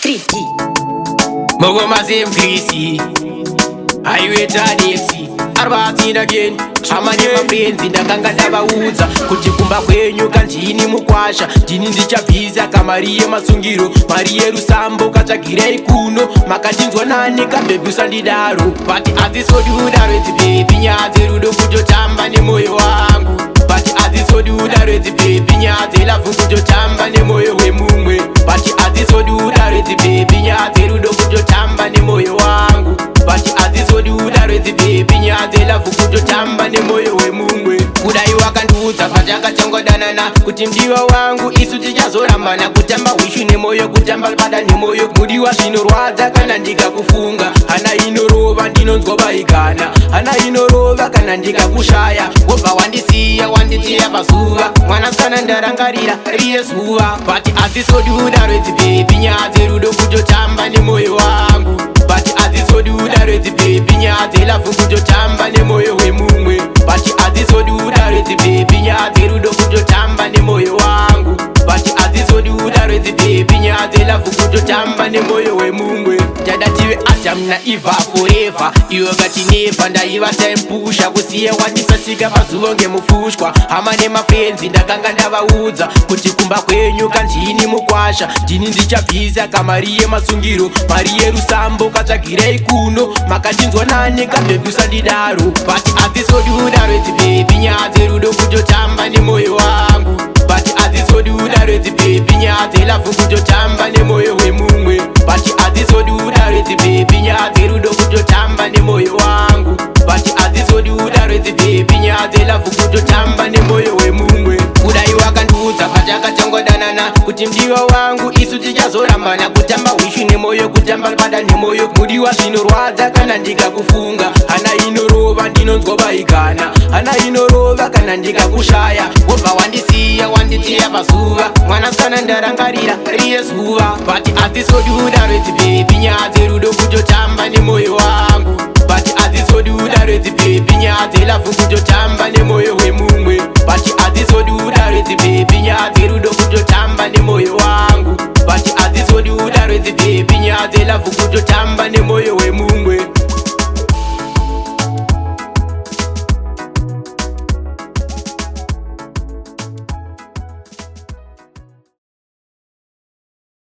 3D. Mugoma Zimkrisi aiwetanetsi arvatsina again hama nemafenzi ndakanga ndavaudza kuti kumba kwenyu kandini mukwasha, ndini ndichabvisa kamari yemasungiro, mari yerusambo katsvagirei kuno. Makachinzwa nani kabhebhi? Usandidaro, but hadzisodi udaro idzi baby, nyaya dzerudo kutotamba nemwoyo wangu, but hadzisodi udaro idzi baby, nyaya dzelove kutotamba nemwoyo wemumwe, but hadzisodi udaro idzi baby, nyaya dzerudo kutotamba nemwoyo wangu, but hadzisodi udaro idzi baby, nyaya dzelove kutotamba nemwoyo wemumwe. Kudai wakandiudza patakatangodanana kuti ndiwe wangu, isu tichazorambana. Kutamba hwishu nemwoyo, kutamba pada nemwoyo, mudiwa, zvinorwadza kana ndikakufunga. Hana inorova, ndinonzwa baikana, hana inorova kana ndikakushaya. Wobva wandisiya, wanditiya pazuva, mwanasikana, ndarangarira riye zuva. But hadzisodi udaro idzi baby, nyaya dzerudo kutotamba nemwoyo wangu, but hadzisodi udaro idzi baby, nyaya dzelove kutotamba nemwoyo wemumwe, but hadzisodi udaro idzi baby, nyaya dzerudo kutotamba nemwoyo wangu, but hadzisodi udaro idzi baby, nyaya dzelove kutotamba nemwoyo wemumwe. Tada tive Adam naEva forever, iwe kati never. Ndaiva taipusha kusiya wandisasika pazuva ngemufushwa. Hama nemafenzi ndakanga ndavaudza kuti kumba kwenyu kandini mukwasha, ndini ndichabvisa kamari yemasungiro, mari yerusambo katsvagirei kuno. Makachinzwa nani kabhebhi? Usandidaro, but hadzisodi udaro idzi baby, nyaya dzerudo kutotamba nemwoyo wangu, but hadzisodi udaro idzi baby, nyaya dzelove kutotamba nemwoyo wemumwe, but hadzisodi udaro idzi baby, nyaya dzerudo kutotamba nemwoyo wangu, but hadzisodi udaro idzi baby, nyaya dzelove kutotamba nemwoyo wemumwe. Kudai wakandiudza patakatangodanana kuti ndiwe wangu, isu tichazorambana. Kutamba hwishu nemwoyo, kutamba pada nemwoyo, mudiwa, zvinorwadza kana ndikakufunga. Hana inorova, ndinonzwa baikana, hana inorova kana ndikakushaya. Wobva wandisiya, wanditiya pazuva, mwanasikana, ndarangarira riye zuva. But hadzisodi udaro idzi baby, nyaya dzerudo kutotamba nemwoyo wangu, but hadzisodi udaro idzi baby, nyaya dzelove kutotamba nemwoyo wemumwe, but hadzisodi udaro idzi baby, nyaya dzerudo kutotamba nemwoyo wangu, but hadzisodi udaro idzi baby, nyaya dzelove kutotamba nemwoyo.